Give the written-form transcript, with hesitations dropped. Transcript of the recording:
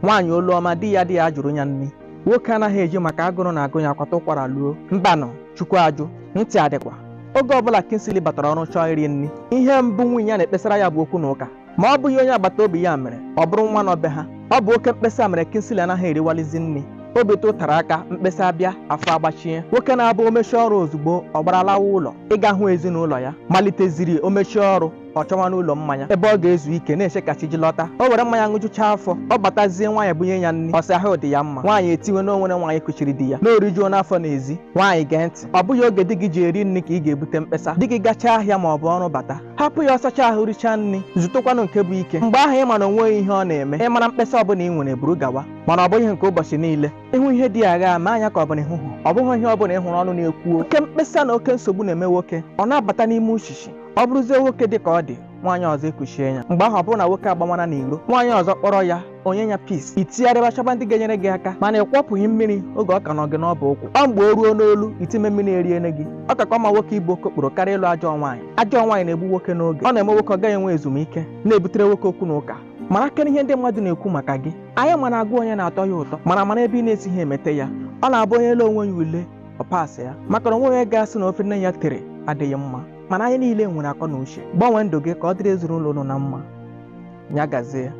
Nwaanyị olu ọma di ya adịghị ajụrụ ya nri. Nwoke anaghị eji maka agụrụ na-agụ ya kwata ụkwara luo. Mbanụ, Chukwu ajụ, ntị adịkwa. Oge ọbụla Kingsley batara ọrụ chọọ iri nri, ihe mbụ nwunye ya na-ekpesara ya bụ okwu na ụka. Ma ọ bụghị onye agbata obi ya mere, ọ bụrụ nwa nọ be ha. Ọ bụ oke mkpesa mere Kingsley anaghị eriwalizi nri. Obi tụtara aka, mkpesa abịa, afọ agbachie. Nwoke na-abụ omechie ọrụ ozugbo, ọ gbaralawa ụlọ ịga hụ ezinụlọ ya. Maliteziri omechie ọrụ, ọ chọwa n'ụlọ mmanya ebe ọ ga-ezu ike na-eche ka chi ji lọta. O were mmanya ṅụjucha afọ, ọ batazie nwaanyị bunye ya nri, ọ sị ahụ dị ya mma. Nwaanyị etiwe na onwere nwaanyị kuchiri di ya na orijuo n'afọ n'ezi. Nwaanyị gee ntị, ọ bụghị oge di gị ji eri nri ka ị ga-ebute mkpesa. Di gị gachaa ahịa ma ọ bụ ọrụ bata, hapụ ya ọsacha ahụ richaa nri, zụtụkwanụ nke bụ ike. Mgbe ahụ ị ma na o nweghị ihe ọ na-eme, ị mara mkpesa ọbụla ị nwere buru gawa, mana ọ bụghị nke ụbọchị niile. Ịhụ ihe dị agha ma anya ka ọ bụla ịhụhụ, ọ bụghị ihe ọbụla ị hụrụ ọnụ na-ekwu. Oke mkpesa na oke nsogbu na-eme nwoke ọ na-abata n'ime uchichi. Ọ bụrụzie nwoke dị ka ọ dị, nwaanyị ọzọ ekuchie ya. Mgbe ahụ ọ bụrụ na nwoke agbamara n'iro, nwaanyị ọzọ kpọrọ ya onye ya peace, itigharịba chọba ndị ga-enyere gị aka, mana ị kwọpụghị mmiri oge ọ ka nọ gị n'ọbụ ụkwụ. Ọ mgbe o ruo n'olu itime mmiri eriene gị. Ọ kakwa ma nwoke ibu okokporo karịa ịlụ ajọ nwaanyị. Ajọ nwaanyị na-egbu nwoke n'oge. Ọ na-eme nwoke ọ gaghị enwe ezumike, na-ebutere nwoke okwu na ụka. Mara kere ihe ndị mmadụ na-ekwu maka gị. Anyị mana agụ onye na-atọ ya ụtọ, mana mara ebe ị na-esighị emete ya. Ọ na-abụ onye ele onwe ya ule, ọ pasị ya, maka na onwe onye ga-asị na ofe nne ya tere adịghị mma. Mana anyị niile nwere akọ na uche. Gbanwee ndụ gị ka ọ dịrị ezinụlọ unu na mma. Ya gazie.